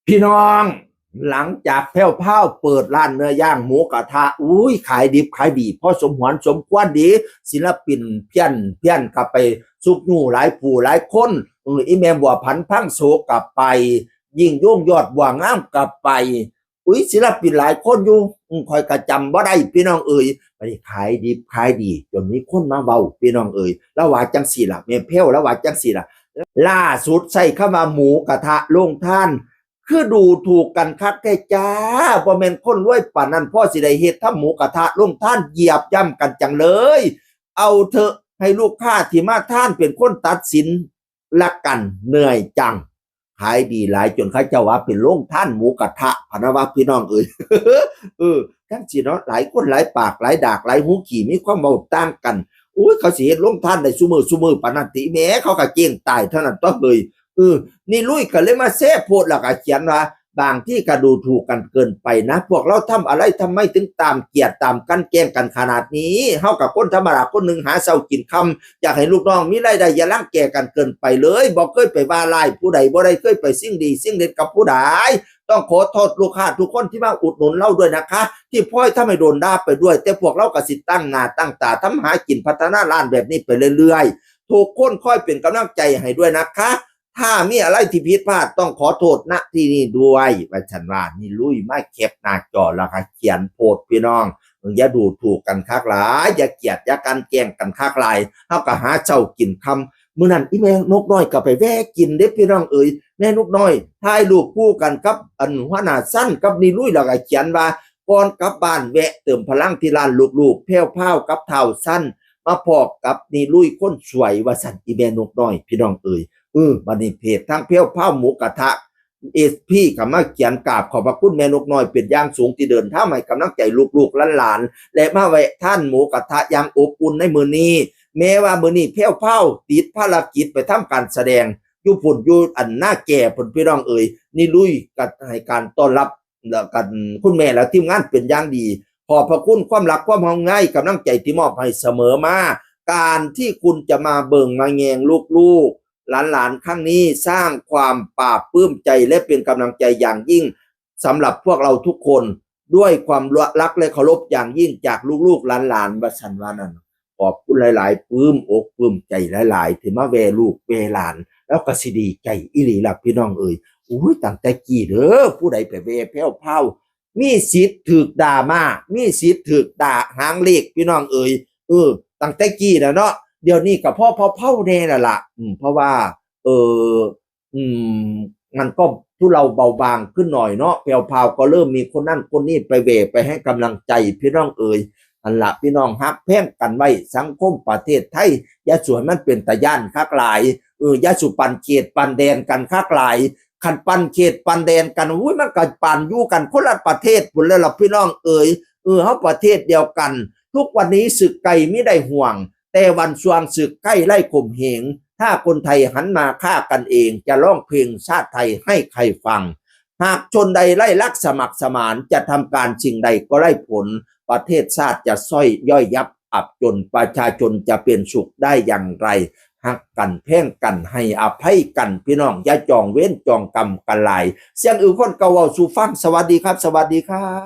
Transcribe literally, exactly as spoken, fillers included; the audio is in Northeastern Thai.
พี่น้อง หลังจากแพรวพราวเปิดร้านเนื้อย่างหมูกระทะ อุ้ย ขายดิบขายดี พอสมหวนสมควรดี ศิลปินเพี้ยนเพี้ยนก็ไปซุกอยู่หลายผู้หลายคน เออ อีแม่บัวผันพังโสก็ไป ยิ่งยงยอดบัวงามก็ไป อุ้ย ศิลปินหลายคนอยู่ อืม ข้อยก็จำบ่ได้พี่น้องเอ๋ย ไปขายดิบขายดี จนมีคนมาเว้าพี่น้องเอ๋ย ลาวว่าจั่งซี้ล่ะ แม่แพรวลาวว่าจั่งซี้ล่ะ ล่าสุดใช้คำว่าหมูกระทะโรงทาน คือดูถูกกันคักแท้จ้า บ่แม่นคนรวยปานนั้น พอสิได้เฮ็ดทำหมูกระทะโรงทาน เหยียบย่ำกันจังเลย เอาเถอะ ให้ลูกค้าที่มาทานเป็นคนตัดสินละกัน เหนื่อยจัง ขายดีหลายจนเขาเจ้าว่าเป็นโรงทานหมูกระทะพะนะว่าพี่น้องเอ๋ย เออ จั่งซี้เนาะ หลายคนหลายปากหลายดากหลายหูขี้ มีความเว้าต่างกัน โอ้ย เขาสิเฮ็ดโรงทานได้ซุมื้อซุมื้อปานนั้นติ แหม เขาก็เจ๊งตายเท่านั้นตั๊วเฮ้ย เออ นี่ลุยก็เลยมาแซ่โพสต์แล้วก็เขียนว่า บางที่ก็ดูถูกกันเกินไปนะ พวกเราทำอะไรทำไมถึงตามเกลียดตามกลั่นแกล้งกันขนาดนี้ เฮาก็คนธรรมดาคนหนึ่งหาเช้ากินค่ำ อยากให้ลูกน้องมีรายได้ อย่ารังแกกันเกินไปเลย บ่เคยไปว่าร้ายผู้ใด บ่ได้เคยไปสิ่งดีสิ่งเด็ดกับผู้ใด ต้องขอโทษลูกค้าทุกคนที่มาอุดหนุนเราด้วยนะคะ ที่พลอยทำให้โดนด่าไปด้วย แต่พวกเราก็สิตั้งหน้าตั้งตาทำหากินพัฒนาร้านแบบนี้ไปเรื่อยๆ ทุกคนคอยเป็นกำลังใจให้ด้วยนะคะ ถ้ามีอะไรที่ผิดพลาดต้องขอโทษณที่นี่ด้วย ว่าซั่นว่า นี่ลุยมาแคปหน้าจอแล้วก็เขียนโพสต์พี่น้อง อย่าดูถูกกันคักหลาย อย่าเกลียด อย่ากลั่นแกล้งกันคักหลาย เฮาก็หาเช้ากินค่ำ มื้อนั้นอีแม่นกน้อยก็ไปแวะกินเด้พี่น้องเอ๋ย แม่นกน้อยถ่ายรูปคู่กันกับอันหัวหน้าซันกับนี่ลุย แล้วก็เขียนว่า ก่อนกลับบ้านแวะเติมพลังที่ร้านลูกๆ แพรวพราวกับท้าวซัน มาพ้อกับนี่ลุยคนสวย ว่าซั่น อีแม่นกน้อยพี่น้องเอ๋ย เออ บัดนี้เพจทางแพรวพราวหมูกระทะ เอสพี ก็มาเขียนกราบขอบพระคุณแม่นกน้อยเป็นอย่างสูงที่เดินทางมาให้กำลังใจลูกๆหลานๆ และมาแวะทานหมูกระทะอย่างอบอุ่นในมื้อนี้ แม้ว่ามื้อนี้แพรวพราวติดภารกิจไปทำการแสดงอยู่พุ้น อยู่อันนาแก่พุ้นพี่น้องเอ๋ย นี่ลุยก็ให้การต้อนรับ แล้วกันคุณแม่และทีมงานเป็นอย่างดี ขอบพระคุณความรักความห่วงใยกำลังใจที่มอบให้เสมอมา การที่คุณจะมาเบิ่งมาแยงลูกๆหลานๆครั้งนี้ สร้างความปลาบปลื้มใจและเป็นกำลังใจอย่างยิ่งสำหรับพวกเราทุกคน ด้วยความรักและเคารพอย่างยิ่งจากลูกๆหลานๆ ว่าซั่นว่านั่น ขอบคุณหลายๆ ปลื้มอกปลื้มใจหลายๆ ที่มาแวะลูกแวะหลาน แล้วก็สิดีใจอีหลีล่ะพี่น้องเอ๋ย อุ้ย ตั้งแต่กี้เด้อ ผู้ใดไปแวะแพรวพราว มีสิทธิ์ถืกด่ามา มีสิทธิ์ถืกด่าหางเลขพี่น้องเอ๋ย เออ ตั้งแต่กี้นะเนาะ เดี๋ยวนี้ก็พอเผาๆแน่ละล่ะ อืม เพราะว่า เออ อืม มันก็ทุเลาเบาบางขึ้นหน่อยเนาะ แพรวพราวก็เริ่มมีคนนั่นคนนี้ไปแวะไปให้กำลังใจพี่น้องเอ๋ย อันละพี่น้องฮักแพงกันไว้ สังคมประเทศไทย อย่าสู่ให้มันเป็นตาย้านคักหลาย เออ อย่าสู่ปั่นเขตปั่นแดนกันคักหลาย คันปั่นเขตปั่นแดนกัน อุ้ย มันก็ปั่นอยู่กันคนละประเทศพุ้นแล้วล่ะพี่น้องเอ๋ย เออ เฮาประเทศเดียวกัน ทุกวันนี้ศึกไกลมิได้ห่วง แต่วันส่วงศึกใกล้ไร้ข่มเหง ถ้าคนไทยหันมาฆ่ากันเอง จะร้องเพลงชาติไทยให้ใครฟัง หากชนใดไร้รักสมัครสมาน จะทำการสิ่งใดก็ไร้ผล ประเทศชาติจะส้อยย่อยยับอับจน ประชาชนจะเป็นสุขได้อย่างไร ฮักกันแพงกันให้อภัยกันพี่น้อง อย่าจองเวรจองกรรมกันหลาย เสียงอื่นคนเก่าเว้าสู่ฟัง สวัสดีครับ สวัสดีครับ